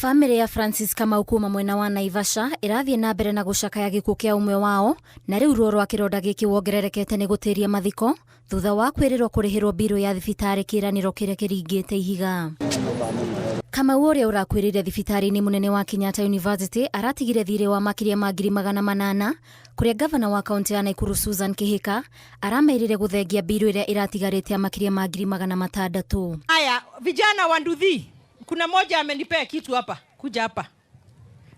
Bamĩrĩ ya Francis Kamau kuma mwena wa Naivasha ĩrathiĩ na mbere na gũcakaya gĩkuũ kĩa ũmwe wao, na rĩu ruo rwa kĩronda gĩkĩ wongererekete nĩ gũtĩria mathiko thutha wa kwĩrĩrwo kũrĩhĩrwo mbirũ ya thibitarĩ kĩranĩro kĩrĩa kĩringĩte ihiga. Kamau ũrĩa ũrakuĩrĩire thibitarĩ-inĩ mũnene wa Kenyatta University aratigire thirĩ wa makĩria ma 800,000 kũrĩa ngavana wa kaũntĩ ya Naikuru Susan Kihika aramerire gũthengia mbirũ ĩrĩa ĩratigarĩte ya makĩria ma 600,000. Haya, vijana wa nduthi, kuna moja amenipea kitu hapa, kuja hapa.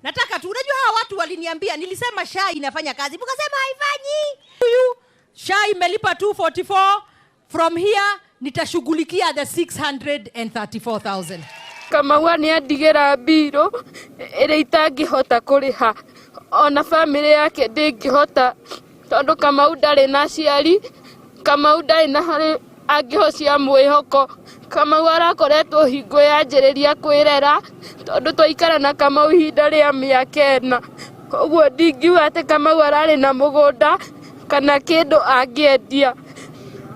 Nataka tu, unajua hawa watu waliniambia, nilisema SHA inafanya kazi, mkasema haifanyi. Huyu SHA imelipa 244, from here nitashughulikia the 634,000. Kamau nĩ andigĩra mbirũ ĩrĩa itangĩhota kũrĩha, ona bamĩrĩ yake ndĩngĩhota, tondũ Kamau ndarĩ na aciari, Kamau ndarĩ na harĩ angĩhocia mwĩhoko. Kamau arakoretwo hingo yanjĩrĩria kwĩrera, tondũ twaikara na Kamau ihinda rĩa mĩaka 4. Koguo ndingiuga atĩ Kamau ararĩ na mũgũnda kana kĩndũ angĩendia.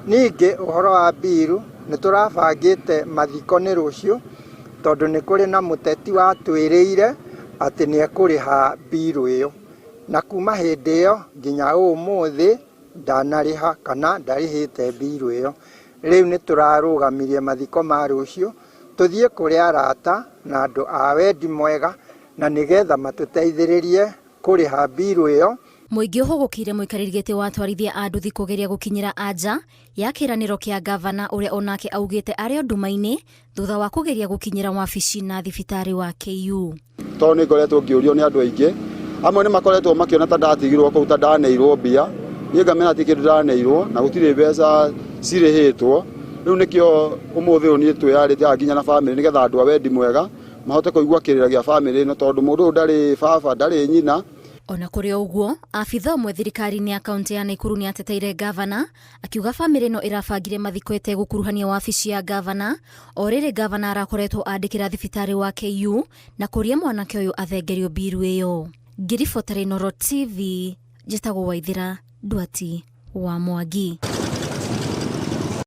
Ningĩ ũhoro wa mbiru nĩ tũrabangĩte mathiko nĩ rũciũ, tondũ nĩ kũrĩ na mũteti watwĩrĩire atĩ nĩ ekũrĩha mbiru ĩyo, na kuma hĩndĩ ĩyo nginya ũmũthĩ ndanarĩha kana ndarĩhĩte mbiru ĩyo. Rĩu nĩ tũrarũgamirie mathiko ma rũciũ tũthiĩ kũrĩ arata na andũ a wendi mwega, na nĩgetha matũteithĩrĩrie kũrĩha mbiru ĩyo. Mũingĩ ũhũgũkĩire mũikarĩri gĩtĩ wa atwarithia a nduthi kũgeria gũkinyĩra anja ya kĩranĩro kĩa ngavana ũrĩa onake augĩte arĩ o nduma-inĩ thutha wa kũgeria gũkinyĩra wabici na thibitarĩ wa KU. Tondũ nĩ ngoretwo ngĩũrio nĩ andũ aingĩ, amwe nĩ makoretwo makĩona ta ndatigirwo kũu, ta ndaneirwo mbia, niĩ ngamenya ti kĩndũ ndaneirwo na gũtirĩ mbeca cirĩhĩtwo. Rĩu nĩkĩo ũmũthĩ ũyũ niĩ twĩyarĩte nginya na bamĩrĩ, nĩgetha andũ a wendi mwega mahote kũigua kĩrĩra gĩa bamĩrĩ ĩno, tondũ mũndũ ũyũ ndarĩ baba, ndarĩ nyina. Ona kũrĩ o ũguo, abitha ũmwe thirikari-inĩ ya kaũntĩ ya Naikuru nĩ ateteire ngavana, akiuga bamĩrĩ ĩno ĩrabangire mathiko ĩtegũkuruhania wabici ya ngavana. O rĩrĩ ngavana arakoretwo andĩkĩra thibitarĩ wa KU na kũria mwanake ũyũ athengerio mbiru ĩyo. Ngĩribotera Inooro TV, njĩtagwo Waithĩra Ndwati wa Mwangi.